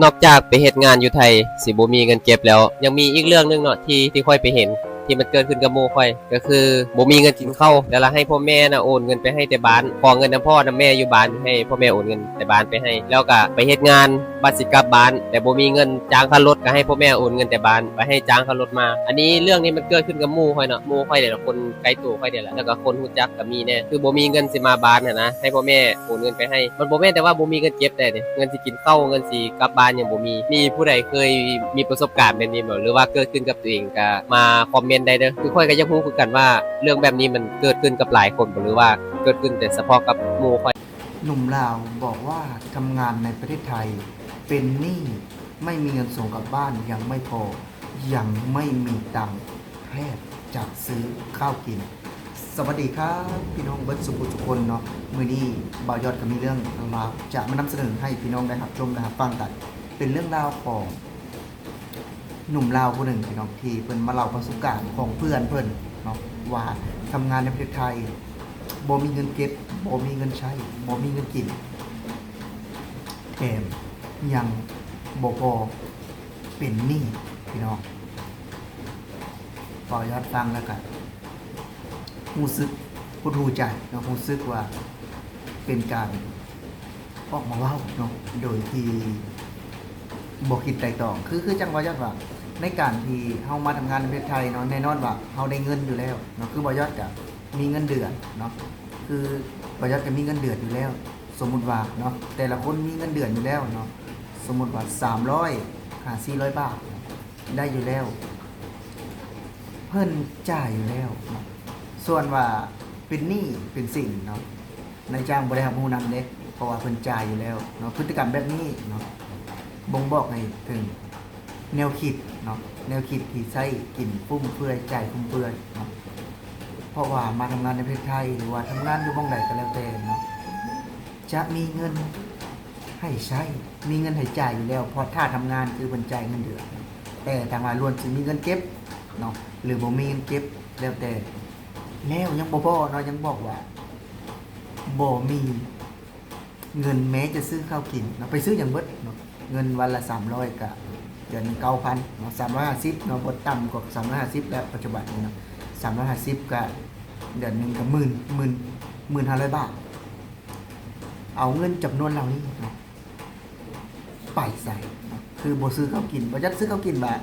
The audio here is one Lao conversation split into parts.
ນອກຈາກໄປເຮັດງານຢູ່ໄທຊິບໍ່ມີເງິນເກັບແລ້ວ ຍັງມີອີກເລື່ອງໜຶ່ງເນາະ ທີ່ ທີ່ຂ້ອຍໄປເຫັນ ທີ່ມັນເກີດຂຶ້ນກັບໝູ່ຂ້ອຍ ກໍຄືບໍ່ມີເງິນກິນເຂົ້າ ແລ້ວລະໃຫ້ພໍ່ແມ່ນະໂອນເງິນໄປໃຫ້ແຕ່ບ້ານ ຂໍເງິນນຳພໍ່ນຳແມ່ຢູ່ບ້ານ ໃຫ້ພໍ່ແມ່ໂອນເງິນແຕ່ບ້ານໄປໃຫ້ ແລ້ວກໍໄປເຮັດງານ ບັດຊິກັບບ້ານ ແຕ່ບໍ່ມີເງິນຈ້າງຄ່າລົດ ກໍໃຫ້ພໍ່ແມ່ໂອນເງິນແຕ່ບ້ານໄປໃຫ້ຈ້າງຄ່າລົດມາ. ອັນນີ້ ເລື່ອງນີ້ມັນເກີດຂຶ້ນກັບໝູ່ຂ້ອຍເນາະ ໝູ່ຂ້ອຍນີ້ລະ ຄົນໃກ້ໂຕຂ້ອຍນີ້ລະ ແລ້ວກໍຄົນຮູ້ຈັກກໍມີແດ່ ຄືບໍ່ມີເງິນຊິມາບ້ານຫັ້ນນະ ໃຫ້ພໍ່ແມ່ໂອນເງິນໄປໃຫ້ ມັນບໍ່ແມ່ນແຕ່ວ່າບໍ່ມີເງິນເກັບແຕ່ເດ້ ເງິນຊິກິນເຂົ້າ ເງິນຊິກັບບ້ານຍັງບໍ່ມີ. ມີຜູ້ໃດເຄີຍມີປະສົບການແບບນີ້ບໍ່ ຫຼືວ່າເກີດຂຶ້ນກັບຕົວເອງ ກໍມາຄອມເມັນໄດ້ເດີ ຄືຂ້ອຍກໍຢາກຮູ້ຄືກັນວ່າ ເລື່ອງແບບນີ້ມັນເກີດຂຶ້ນກັບຫຼາຍຄົນບໍ່ ຫຼືວ່າເກີດຂຶ້ນແຕ່ສະເພາະກັບໝູ່ຂ້ອຍ? ໜຸ່ມລາວບອກວ່າ ທຳງານໃນປະເທດໄທເປັນໜີ້ ໄມ່ມີເງິນສົ່ງກັບບ້ານ ຍັງໄມ່ພໍ ຍັງໄມ່ມີຕັງແທບຈະຊື້ເຂົ້າກິນ. ສະຫວັດດີຄັບ ພີ່ນ້ອງເບິດສູ່ຜູ້ສູ່ຄົນເນາະ, ມື້ນີ້ບ່າວຍອດກໍມີເລື່ອງລາວຈະມານຳສະເໜີໃຫ້ພີ່ນ້ອງໄດ້ຮັບຊົມ ແລະ ຮັບຟັງກັນ. ເປັນເລື່ອງລາວຂອງໜຸ່ມລາວຜູ້ໜຶ່ງ ພີ່ນ້ອງ ທີ່ເພິ່ນມາເລົ່າປະສົບການຂອງເພື່ອນເພິ່ນເນາະ ວ່າທຳງານໃນປະເທດໄທ ບໍ່ມີເງິນເກັບ, ບໍ່ມີເງິນໃຊ້, ບໍ່ມີເງິນກິນ ແຖມຍັງບໍ່ພໍເປັນໜີ້ພີ່ນ້ອງ. ເວົ້າຍອດຟັງແລ້ວກະຮູ້ສຶກຫົດຫູ່ໃຈເນາະ, ຮູ້ສຶກວ່າເປັນການອອກມາເວົ້າເນາະ ໂດຍທີ່ບໍ່ຄິດໄຕ່ຕອງ. ຄື ຄືຈັ່ງເວົ້າຍອດວ່າ ໃນການທີ່ເຮົາມາທຳງານໃນປະເທດໄທເນາະ, ແນ່ນອນວ່າເຮົາໄດ້ເງິນຢູ່ແລ້ວເນາະ, ຄືເວົ້າຍອດກະມີເງິນເດືອນເນາະ, ຄືເວົ້າຍອດກະມີເງິນເດືອນຢູ່ແລ້ວ. ສົມມຸດວ່າເນາະ ແຕ່ລະຄົນມີເງິນເດືອນຢູ່ແລ້ວເນາະ, ສົມມຸດວ່າສາມຮ້ອຍຫາສີ່ຮ້ອຍບາດ ໄດ້ຢູ່ແລ້ວ ເພິ່ນຈ່າຍຢູ່ແລ້ວເນາະ. ສ່ວນວ່າເປັນໜີ້ເປັນສິນເນາະ ນາຍຈ້າງບໍ່ໄດ້ຮັບຮູ້ນຳເດ້ ເພາະວ່າເພິ່ນຈ່າຍຢູ່ແລ້ວເນາະ. ພຶດຕິກຳແບບນີ້ເນາະ ບົ່ງບອກໃຫ້ເຖິງແນວຄິດເນາະ, ແນວຄິດທີ່ໃຊ້ກິນຟຸມເຟືອຍ ຈ່າຍຟຸມເຟືອຍເນາະ. ເພາະວ່າມາທຳງານໃນປະເທດໄທ ຫຼືວ່າທຳງານຢູ່ບ່ອນໃດກໍແລ້ວແຕ່ເນາະ ຈະມີເງິນໃຫ້ໃຊ້ ມີເງິນໃຫ້ຈ່າຍຢູ່ແລ້ວ ເພາະຖ້າທຳງານຄືເພິ່ນຈ່າຍເງິນເດືອນ. ແຕ່ຖາມວ່າລ້ວນຊິມີເງິນເກັບເນາະ ຫຼືບໍ່ມີເງິນເກັບ ແລ້ວແຕ່. ແລ້ວຍັງບໍ່ພໍເນາະ, ຍັງບອກວ່າບໍ່ມີເງິນແມ້ຈະຊື້ເຂົ້າກິນເນາະ, ໄປຊື້ຫຍັງເບິດເນາະ. ເງິນວັນລະສາມຮ້ອຍ ກະເດືອນໜຶ່ງເກົ້າພັນເນາະ, ສາມຮ້ອຍຫ້າສິບເນາະ, ບໍ່ຕ່ຳກວ່າສາມຮ້ອຍຫ້າສິບແລ້ວ ປັດຈຸບັນນີ້ເນາະ. ສາມຮ້ອຍຫ້າສິບ ກະເດືອນໜຶ່ງກະໝື່ນ ໝື່ນ ໝື່ນຫ້າຮ້ອຍບາດ. ເອົາເງິນຈຳນວນເຫຼົ່ານີ້ເນາະ ໄປໃສເນາະ ຄືບໍ່ຊື້ເຂົ້າກິນ. ບໍ່ຈັກຊື້ເຂົ້າກິນບາດ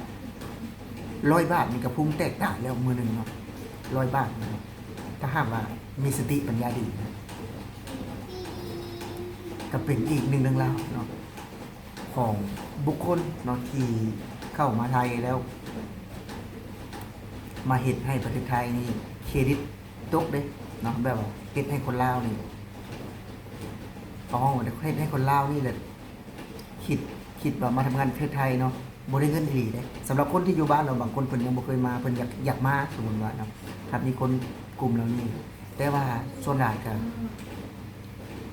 ຮ້ອຍບາດນີ້ກະພຸງແຕກຕາຍແລ້ວມື້ໜຶ່ງເນາະ, ຮ້ອຍບາດເນາະ. ຖ້າຫາກວ່າມີສະຕິປັນຍາດີເນາະ ກະເປັນອີກໜຶ່ງເລື່ອງລາວເນາະ ຂອງບຸກຄົນເນາະ ທີ່ເຂົ້າມາໄທແລ້ວ ມາເຮັດໃຫ້ປະເທດໄທນີ້ເຄຣດິດຕົກເດ້ເນາະ, ແບບວ່າເຮັດໃຫ້ຄົນລາວນີ້ ເຂົາເຮັດໃຫ້ຄົນລາວນີ້ແຫຼະ ຄິດ ຄິດວ່າມາທຳງານປະເທດໄທເນາະ ບໍ່ໄດ້ເງິນອີ່ຫຼີເດ້. ສຳລັບຄົນທີ່ຢູ່ບ້ານເນາະ ບາງຄົນເພິ່ນຍັງບໍ່ເຄີຍມາ ເພິ່ນຢາກ ຢາກມາ ສົມມຸດວ່າເນາະ ຖ້າມີຄົນກຸ່ມເຫຼົ່ານີ້. ແຕ່ວ່າສ່ວນຫຼາຍກະ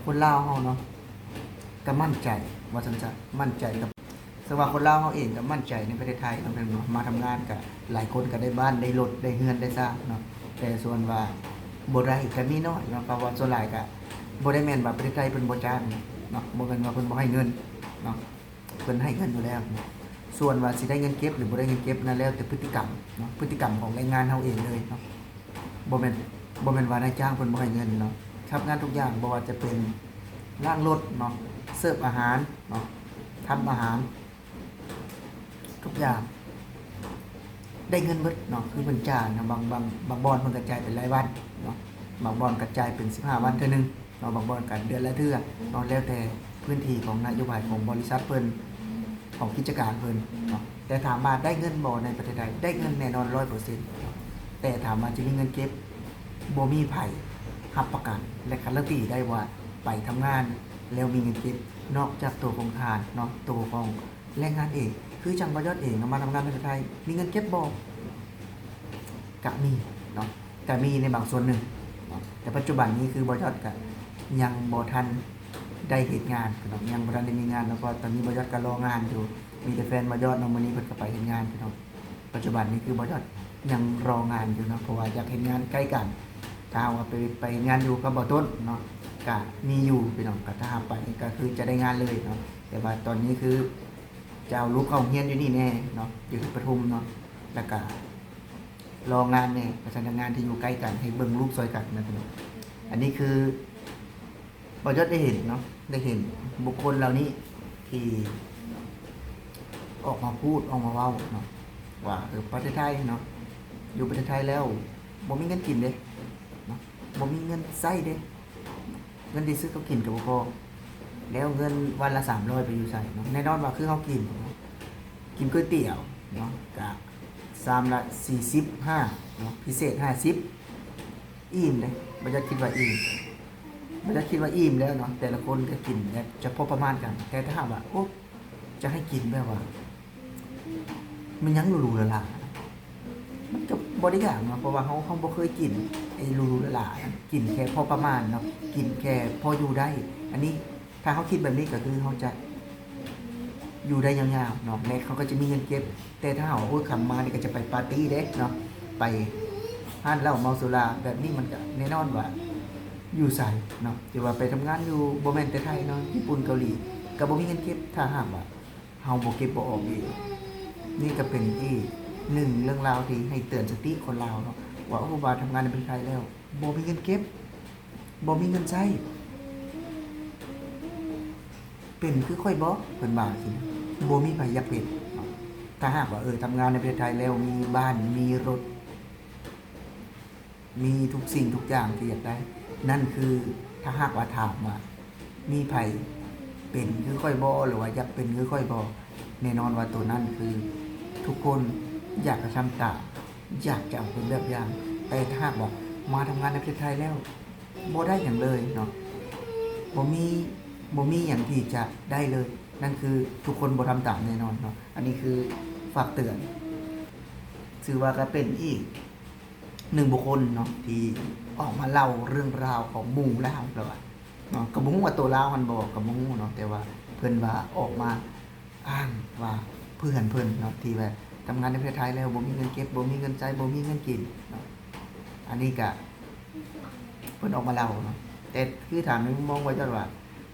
ຄົນລາວເຮົາເນາະ ກະໝັ້ນໃຈ ວ່າຊັ້ນຊະ ໝັ້ນໃຈກັບ ສະວ່າຄົນລາວເຮົາເອງກະໝັ້ນໃຈໃນປະເທດໄທເນາະ ແມ່ນບໍ່? ມາທຳງານກະຫຼາຍຄົນກະໄດ້ບ້ານ ໄດ້ລົດ ໄດ້ເຮືອນ ໄດ້ຊານເນາະ, ແຕ່ສ່ວນວ່າບໍ່ໄດ້ກະມີໜ້ອຍເນາະ. ເພາະວ່າສ່ວນຫຼາຍກະບໍ່ໄດ້ແມ່ນວ່າປະເທດໄທເພິ່ນບໍ່ຈ້າງເນາະ, ບໍ່ແມ່ນວ່າເພິ່ນບໍ່ໃຫ້ເງິນເນາະ, ເພິ່ນໃຫ້ເງິນຢູ່ແລ້ວ. ສ່ວນວ່າຊິໄດ້ເງິນເກັບ ຫຼື ບໍ່ໄດ້ເງິນເກັບນັ້ນແລ້ວແຕ່ພຶດຕິກຳເນາະ, ພຶດຕິກຳຂອງແຮງງານເຮົາເອງເລີຍເນາະ. ບໍ່ແມ່ນ ບໍ່ແມ່ນວ່ານາຍຈ້າງເພິ່ນບໍ່ໃຫ້ເງິນເນາະ, ຮັບງານທຸກຢ່າງ ບໍ່ວ່າຈະເປັນລ້າງລົດເນາະ, ເສີບອາຫານເນາະ, ທຳອາຫານ ທຸກຢ່າງໄດ້ເງິນເບິດເນາະ, ຄືເພິ່ນຈ່າຍເນາະ. ບາງ ບາງ ບາງບ່ອນເພິ່ນກະຈ່າຍເປັນລາຍວັນເນາະ, ບາງບ່ອນກະຈ່າຍເປັນສິບຫ້າວັນເທື່ອໜຶ່ງເນາະ, ບາງບ່ອນກະເດືອນລະເທື່ອເນາະ, ແລ້ວແຕ່ພື້ນທີ່ຂອງນະໂຍບາຍຂອງບໍລິສັດເພິ່ນ ຂອງກິດຈະການເພິ່ນເນາະ. ແຕ່ຖາມວ່າໄດ້ເງິນບໍ່ໃນປະເທດໄທ? ໄດ້ເງິນແນ່ນອນຮ້ອຍເປີເຊັນເນາະ, ແຕ່ຖາມວ່າຈະມີເງິນເກັບ? ບໍ່ມີໃຜຮັບປະກັນ ແລະ ກາຣັນຕີໄດ້ວ່າໄປທຳງານແລ້ວມີເງິນເກັບ ນອກຈາກໂຕຂອງທ່ານເນາະ, ໂຕຂອງແຮງງານເອງ. ຄືຈັ່ງບ່າວຍອດເອງເນາະ ມາທຳງານປະເທດໄທ ມີເງິນເກັບບໍ່? ກະມີເນາະ, ກະມີໃນບາງສ່ວນໜຶ່ງເນາະ, ແຕ່ປັດຈຸບັນນີ້ຄືບ່າວຍອດກະຍັງບໍ່ທັນ ໄດ້ເຮັດງານເນາະ, ຍັງບໍ່ທັນໄດ້ມີງານເນາະ, ເພາະວ່າຕອນນີ້ບ່າວຍອດກະລໍງານຢູ່, ມີແຕ່ແຟນບ່າວຍອດເນາະ, ມື້ນີ້ເພິ່ນກະໄປເຮັດງານເນາະ. ປັດຈຸບັນນີ້ຄືບ່າວຍອດຍັງລໍງານຢູ່ເນາະ, ເພາະວ່າຢາກເຮັດງານໃກ້ກັນ. ຖ້າຫາກວ່າໄປ ໄປເຮັດງານຢູ່ກັບບ່າວຕົ້ນເນາະ ກະມີຢູ່ພີ່ນ້ອງ, ກະຖ້າຫາກໄປກະຄືຈະໄດ້ງານເລີຍເນາະ, ແຕ່ວ່າຕອນນີ້ຄື ເອົາລູກເຂົ້າໂຮງຮຽນຢູ່ນີ້ແດ່ເນາະ ຢູ່ທີ່ປະທຸມເນາະ ແລ້ວກະລໍງານແດ່ ປະສານງານທີ່ຢູ່ໃກ້ກັນ ໃຫ້ເບິ່ງລູກຊ່ອຍກັນນະພີ່ນ້ອງ. ອັນນີ້ຄືບ່າວຍອດໄດ້ເຫັນເນາະ ໄດ້ເຫັນບຸກຄົນເຫຼົ່ານີ້ທີ່ອອກມາພູດ ອອກມາເວົ້າເນາະ ວ່າ ເອີ ປະເທດໄທເນາະ ຢູ່ປະເທດໄທແລ້ວບໍ່ມີເງິນກິນເດ້ເນາະ ບໍ່ມີເງິນໃຊ້ເດ້ ເງິນທີ່ຊື້ເຂົ້າກິນກໍບໍ່ພໍ ແລ້ວເງິນວັນລະສາມຮ້ອຍໄປຢູ່ໃສເນາະ? ແນ່ນອນວ່າຄືເຮົາກິນເນາະ ກິນກ໋ວຍຕຽວເນາະ ກະຊາມລະສີ່ສິບຫ້າເນາະ ພິເສດຫ້າສິບ ອີ່ມເດ້ ບໍ່ຢາກຄິດວ່າອີ່ມ ບໍ່ຢາກຄິດວ່າອີ່ມແລ້ວເນາະ ແຕ່ລະຄົນກໍກິນແບບຈະພໍປະມານກັນ ແຕ່ຖ້າຫາກວ່າ ໂອ້ ຈະໃຫ້ກິນແບບວ່າ ແມ່ນຫຍັງຫຼູໆຫຼາໆ ມັນກໍບໍ່ໄດ້ຢາກເນາະ ເພາະວ່າເຮົາ ເຮົາບໍ່ເຄີຍກິນໄອ້ຫຼູໆຫຼາໆ ກິນແຄ່ພໍປະມານເນາະ ກິນແຄ່ພໍຢູ່ໄດ້. ອັນນີ້ຖ້າເຮົາຄິດແບບນີ້ກໍຄືເຮົາຈະຢູ່ໄດ້ຍາວໆເນາະ ແລະເຮົາກໍຈະມີເງິນເກັບ. ແຕ່ຖ້າເຮົາ ໂອ້ຍ ຄ່ຳມານີ້ກໍຈະໄປປາຕີ້ເດ້ເນາະ ໄປຮ້ານເຫຼົ້າເມົາສຸລາ ແບບນີ້ມັນກໍແນ່ນອນວ່າຢູ່ໃສເນາະ ທີ່ວ່າໄປທຳງານຢູ່ ບໍ່ແມ່ນແຕ່ໄທເນາະ ຍີ່ປຸ່ນ ເກົາຫຼີ ກໍບໍ່ມີເງິນເກັບ ຖ້າຫາກວ່າ ເຮົາບໍ່ເກັບບໍ່ອອມອີກ. ນີ້ກໍເປັນອີກໜຶ່ງເລື່ອງລາວທີ່ໃຫ້ເຕືອນສະຕິຄົນລາວເນາະ ວ່າ ໂອ້ ວ່າທຳງານໃນປະເທດໄທແລ້ວ ບໍ່ມີເງິນເກັບ ບໍ່ມີເງິນໃຊ້ ເປັນຄືຂ້ອຍບໍ? ເພິ່ນວ່າຈັ່ງຊີ້ ບໍ່ມີໃຜຢາກເປັນເນາະ. ຖ້າຫາກວ່າ ເອີ ທຳງານໃນປະເທດໄທແລ້ວ ມີບ້ານ ມີລົດ ມີທຸກສິ່ງທຸກຢ່າງທີ່ຢາກໄດ້ ນັ້ນຄືຖ້າຫາກວ່າຖາມວ່າມີໃຜເປັນຄືຂ້ອຍບໍ່ ຫຼືວ່າຢາກເປັນຄືຂ້ອຍບໍ່? ແນ່ນອນວ່າໂຕນັ້ນຄືທຸກຄົນຢາກກະທຳຕາມ ຢາກຈະເອົາເປັນແບບຢ່າງ. ແຕ່ຖ້າຫາກວ່າມາທຳງານໃນປະເທດໄທແລ້ວ ບໍ່ໄດ້ຫຍັງເລີຍເນາະ ບໍ່ມີ ບໍ່ມີຫຍັງທີ່ຈະໄດ້ເລີຍ ນັ້ນຄືທຸກຄົນບໍ່ທຳຕາມແນ່ນອນເນາະ. ອັນນີ້ຄືຝາກເຕືອນ ຖືວ່າກໍເປັນອີກ ໜຶ່ງບຸກຄົນເນາະ ທີ່ອອກມາເລົ່າເລື່ອງລາວຂອງໝູ່ລາວລະວ່າເນາະ ກໍບໍ່ຮູ້ວ່າໂຕລາວຫັ້ນບໍ່ ກໍບໍ່ຮູ້ເນາະ ແຕ່ວ່າເພິ່ນວ່າອອກມາອ້າງວ່າເພື່ອນເພິ່ນເນາະ ທີ່ວ່າທຳງານໃນປະເທດໄທແລ້ວ ບໍ່ມີເງິນເກັບ ບໍ່ມີເງິນໃຊ້ ບໍ່ມີເງິນກິນເນາະ. ອັນນີ້ກະເພິ່ນອອກມາເລົ່າເນາະ ແຕ່ຄືຖາມໃນມຸມມອງວ່າ ຈອດວ່າ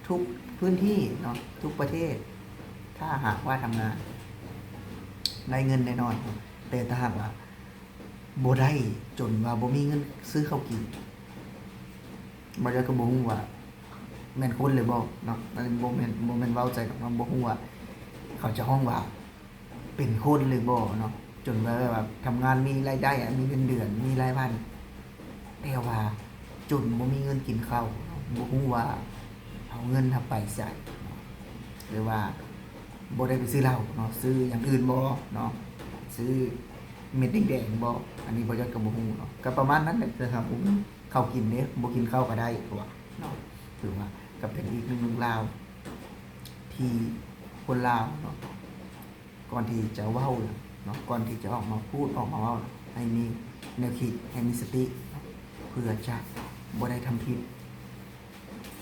ທຸກພື້ນທີ່ເນາະ ທຸກປະເທດ ຖ້າຫາກວ່າທຳງານ ໄດ້ເງິນແນ່ນອນເນາະ ແຕ່ຖ້າຫາກວ່າ ບໍ່ໄດ້ ຈົນວ່າບໍ່ມີເງິນຊື້ເຂົ້າກິນ ບ່າວຍອດກໍບໍ່ຮູ້ວ່າແມ່ນຄົນຫຼືບໍ່ເນາະ ອັນນີ້ບໍ່ແມ່ນ ບໍ່ແມ່ນເວົ້າໃສ່ດອກເນາະ ບໍ່ຮູ້ວ່າເຂົາຈະຮ້ອງວ່າເປັນຄົນຫຼືບໍ່ເນາະ ຈົນວ່າແບບວ່າທຳງານມີລາຍໄດ້ ມີເງິນເດືອນ ມີລາຍວັນ ແຕ່ວ່າຈົນບໍ່ມີເງິນກິນເຂົ້າເນາະ ບໍ່ຮູ້ວ່າເອົາເງິນຫັ້ນໄປໃສເນາະ ຫຼືວ່າບໍ່ໄດ້ໄປຊື້ເຫຼົ້າເນາະ ຊື້ຢ່າງອື່ນບໍ່ເນາະ ຊື້ເມັດແດງໆບໍ່ ອັນນີ້ບ່າວຍອດກໍບໍ່ຮູ້ເນາະ ກໍປະມານນັ້ນແຫຼະ ຄືຫາບໍ່ມີເຂົ້າກິນເດ້ ບໍ່ກິນເຂົ້າກໍໄດ້ ເຂົາວ່າເນາະ. ຖືວ່າກໍເປັນອີກໜຶ່ງເລື່ອງລາວທີ່ຄົນລາວເນາະ ກ່ອນທີ່ຈະເວົ້າເນາະ ກ່ອນທີ່ຈະອອກມາພູດ ອອກມາເວົ້າ ໃຫ້ມີແນວຄິດ ໃຫ້ມີສະຕິເນາະ ເພື່ອຈະບໍ່ໄດ້ທຳຜິດ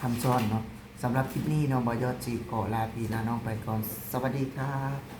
ທຳຊ້ອນເນາະ. ສຳລັບຄລິບນີ້ເນາະ ບ່າວຍອດຊິຂໍລາພີ່ລານ້ອງໄປກ່ອນ. ສະຫວັດດີຄັບ.